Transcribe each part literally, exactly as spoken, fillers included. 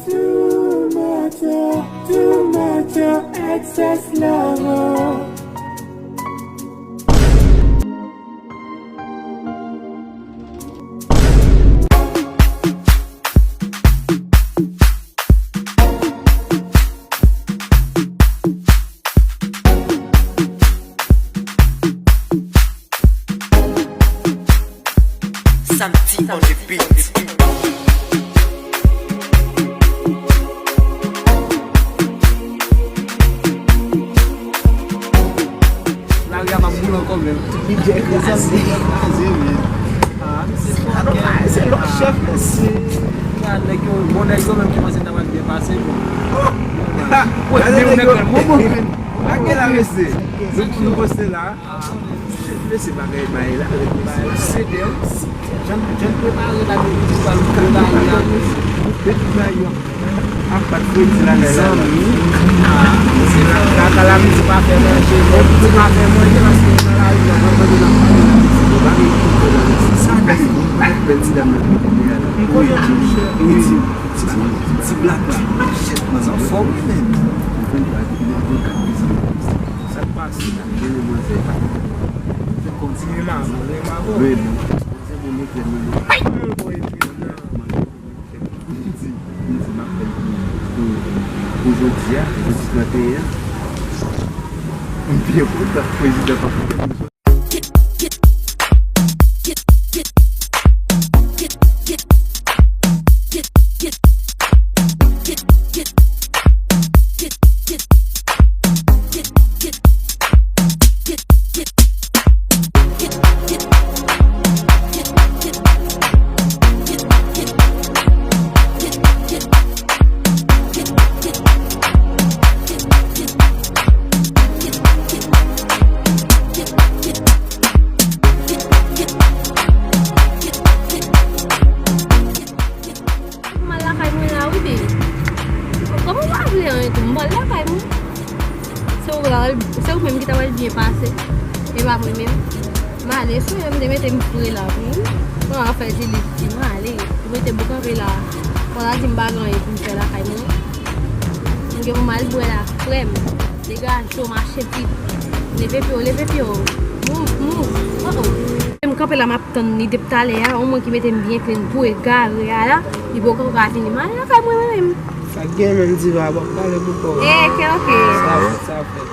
Too much, too much excess love. Santi on the beat. Lari a p ap boule ankò menm. Bidjè kraze. Kraze, men. Ah, se lòt chèf, mesye. Nèg yo, bon, nèg yo menm ki panse ta pral byen pase, bon. Gade nèg yo. Bon, bon, bon. Gade la, mesye. Nou, nou poste la. Mesye, bagay bay la, mesye. Se de, jan, jan prepare la, nou pral kanta la, mesye. Ap bat fredi lakay la. Zanmi. Ah, se la, la, la, la, mizik pa fè manje. Bon, mizik pa fè manje, paske nan lari, nan, nan, nan, nan, nan, nan, nan, sa, bèl ti dam nan, kounye a la. M konnen, monchè. Wi, ti, ti, ti blak la. Shit, man, anfòm, wi, men. Sa k pase? Gen demwazèl. Kontinye, ma, ma, ma, ma. Wi, non. Ay, mon boy, epi, non. Li di, li di, m ap fè l pou, pou, pou jodi a, jodi trannteyen an. M byen kontan, prezidan pa kontan. M al lakay mwen la, wi, baby. Kòman w pa vle anyen tou? M pral lakay mwen. Se ou la, se ou menm ki ta pral byen pase. E pa mwen menm. M ale, sou yo, m te mete m fre la, wi. Mwen a fè di li, di m ale. Ou mete m kanpe la. Ou la di m pa gen anyen pou m fè lakay mwen. M gen pou m al bwè la, frè m. Degaje w, mache vit. Leve pye w, leve pye w. Move, move. Oh, oh. M kanpe la, m ap tann li depi talè a. Yon moun ki mete m byen plen pou egare a la. Li poko ka vini. M al lakay mwen, mwen menm. Sa k gen menm, Diva, bon, pale pou kò w. Eh, ok, ok. Sa fèt, sa fèt.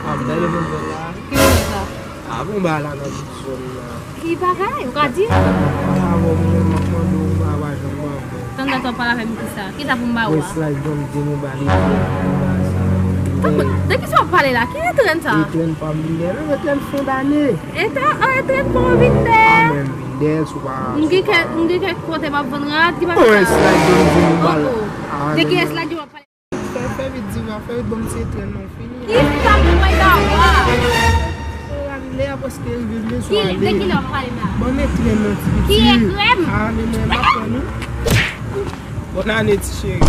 Ap bèl evenman la. Ki evenman sa? Ah, bon, ba la nan tout zòn nan. Ki bagay? Ou ka di? Ah, bon, mwen, m ap mande w, m pa, pa janm ban mwen. Tann dat w ap pale avè m kisa? Kisa pou m ba ou a? Westlife Don Demo ba li, ba sa. Tanpri, de kisa w ap pale la? Ki etrenn sa? Etrenn pa m li, non, etrenn fen dane. Etrenn, oh, etrenn bon vin dèyè. Ah, mwen vin dèyè, sou pa. M gen kè, m gen kè kote m ap vann rad, ki bagay sa? Westlife Don Demo ba l. Oh, oh. Ah, de kiyès la di w ap pale? Fè, fè vit, Diva, fè vit, ban m ti etrenn non, fini. Ki sa pou mwen ba ou a? Lè a prèske rive, m bezwen ale. De ki lè w ap pale la? Ban m etrenn non, ti pitit. Ki etrenn? Ale, men m ap pran nou. Bòn ane, ti cheri.